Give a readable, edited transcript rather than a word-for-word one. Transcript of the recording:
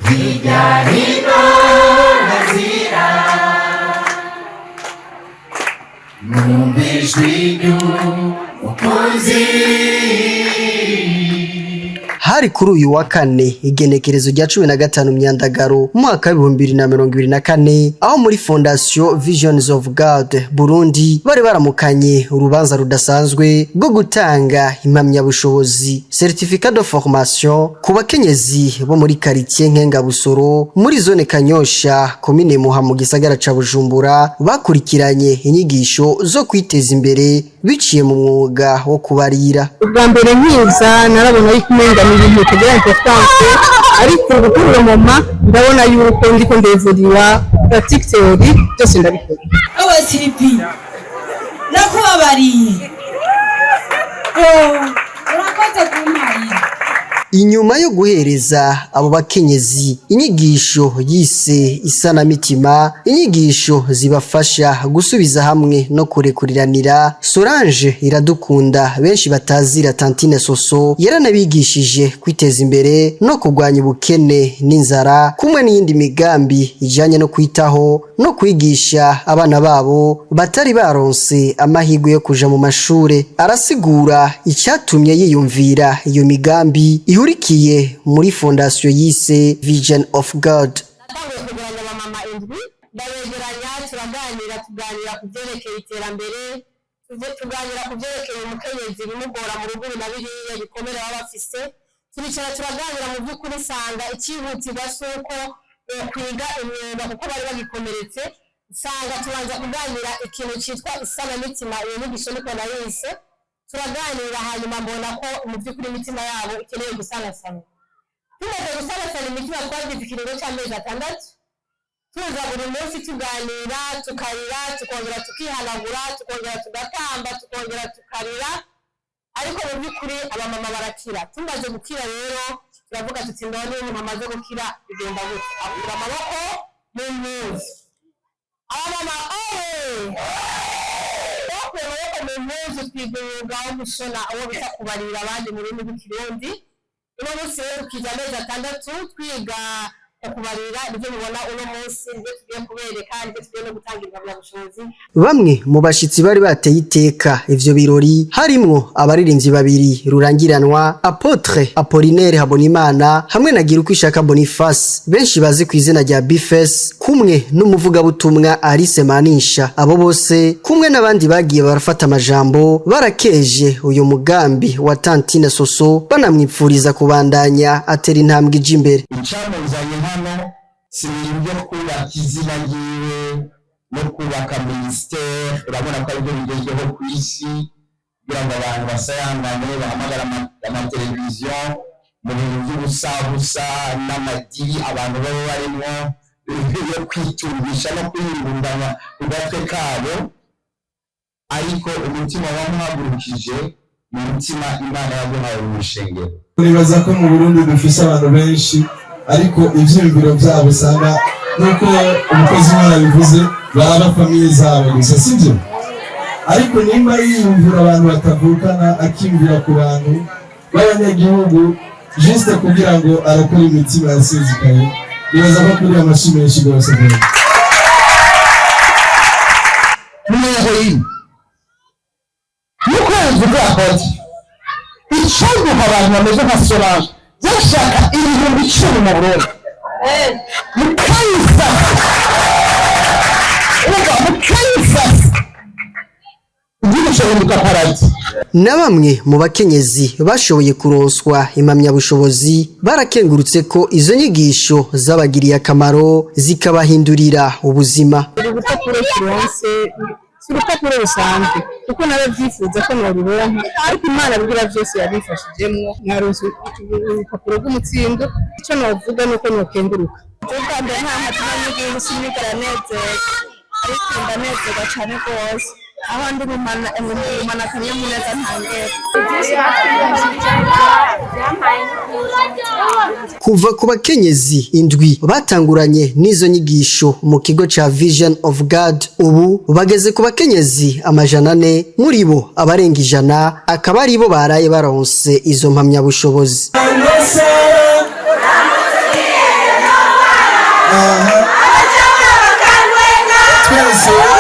Hirya hino nkazira numva ijwi ry'umukunzi. Hari kuri uyu wa kane, igenekerezo rya 15 Myandagaro, umwaka wa 2024, aho muri Fondation Visions of God Burundi bari baramukanye urubanza rudasanzwe rwo gutanga impamyabushobozi, certificat de formation, ku bakenyezi bo muri quartier Nkengabusoro, muri zone Kanyosha, komine Muha, mu gisagara ca Bujumbura, bakurikiranye inyigisho zo kwiteza imbere biciye mu mwuga wo kubarira. Ubwa mbere nkiza narabona yuko umenga ni ibintu bitagira importance, ariko ubu kuri uwo moment ndabona yuko ndiko ndevuriwa, pratique, théorie, byose ndabikora. Ewe Siripi, nakubabariye. Oh, urakoze kumparira. Inyuma yo guhereza abo bakenyezi inyigisho yise isanamitima, inyigisho zibafasha gusubiza hamwe no kurekuriranira, Solange Iradukunda, benshi batazira Tantine Soso, yaranabigishije kwiteza imbere no kurwanya ubukene n'inzara, kumwe n'iyindi migambi ijanye no kwitaho no kwigisha abana babo batari baronse amahirwe yo kuja mu mashure. Arasigura icyatumye yiyumvira iyo migambi ihurikiye muri fondation yise Vision of God. Natanguye kuguranya abamama indwi, ndabegeranya, turaganira, tuganira ku byerekeye iterambere, tuganira ku byerekeye umukenyezi, ibimugora mu rugo na biriya bikomere baba bafise. Turicara turaganira. Mu by'ukuri nsanga icyihutirwa si uko kwiga imyuga, kuko bari bagikomeretse. Nsanga tubanza kuganira ikintu cyitwa isanamitima. Iyo nyigisho niko nayise. Turaganira, hanyuma mbona ko mu by'ukuri imitima yabo ikeneye gusanasana. Tumaze gusanasana imitima, twagize ikiringo cy'amezi 6 tuza buri munsi tuganira, tukarira, tukongera tukihanagura, tukongera tugatamba, tukongera tukarira, ariko mu by'ukuri abamama barakira. Tumaze gukira rero turavuga tuti: "Ndabona iyo umuntu amaze gukira bigenda gutya, akura amaboko mu mpuzu." Abamama oye! Bakuye amaboko mu mpuzu, twiga umwuga wo gushona, uwo bita kubarira abandi mu rurimi rw'Ikirundi. Uno munsi rero tukiga amezi 6 twiga kubarira, nibyo mubona uno munsi, nibyo tugiye kubereka, nibyo tugiye no gutanga impamyabushobozi. Bamwe mu bashitsi bari bateye iteka ivyo birori harimwo abaririmbyi babiri rurangiranwa, Apôtre Apollinaire Habonimana hamwe na Girukwishaka Boniface, benshi bazi ku izina rya Bface, kumwe n'umuvugabutumwa Alice Manisha. Abo bose kumwe n'abandi bagiye barafata amajambo barakeje uyu mugambi wa Tantine Soso, banamwipfuriza kubandanya atera intambwe ija imbere. Icamuzanye hano si ibintu byo kubaka izina ryiwe no kubaka ministère. Urabona ko aribyo bigezweho ku isi, kugira ngo abantu basayangane, bahamagare amateleviziyo mu bintu by'ubusabusa n'amadiri abantu baba barimwo yo kwitungisha no kwiyungunganya ku gatwe kabo. Ariko umutima wamuhagurukije ni umutima Imana yaguhaye mu ishengero. Nibaza ko mu Burundi dufise abantu benshi, ariko ivyiyumviro vyabo usanga, nk'uko umukozi w'Imana bivuze, baraba famille zabo gusa, sibyo? Ariko nimba yiyumvira abantu batavukana, akiyumvira ku bantu b'abanyagihugu, juste kugira ngo arakore imitima yasizikaye, nibaza ko kuri amashi menshi rwose rwose. Ni nuko yavuga ati icyaduha abantu bameze nka Solange bashaka 10,000 mu Burundi, mukayifata, umva, mukayifata, igihugu cyahinduka paradis. Na bamwe mu bakenyezi bashoboye kuronswa impamyabushobozi barakengurutse ko izo nyigisho zabagiriye akamaro, zikabahindurira ubuzima. Urupapuro turonse si urupapuro rusanzwe, kuko narabyifuza ko noruronka, ariko Imana bigira byose yabifashijemwo, naronse urupapuro rw'umutsindo. Icyo novuga ni uko nokenguruka. Ubwa mbere nta mutima n'igihugu sinigera nezerwa, ariko ndanezerwa cyane rwose aho ndi ngumana akanyamuneza ntangere. Byinshi batwigishije byampaye n'ubwiza. Kuva ku bakenyezi indwi batanguranye n'izo nyigisho mu kigo ca Vision of God, ubu bageze ku bakenyezi 400. Muri bo abarenga 100 akaba aribo baraye baronse izo mpamyabushobozi. Sara. Aha. Twese.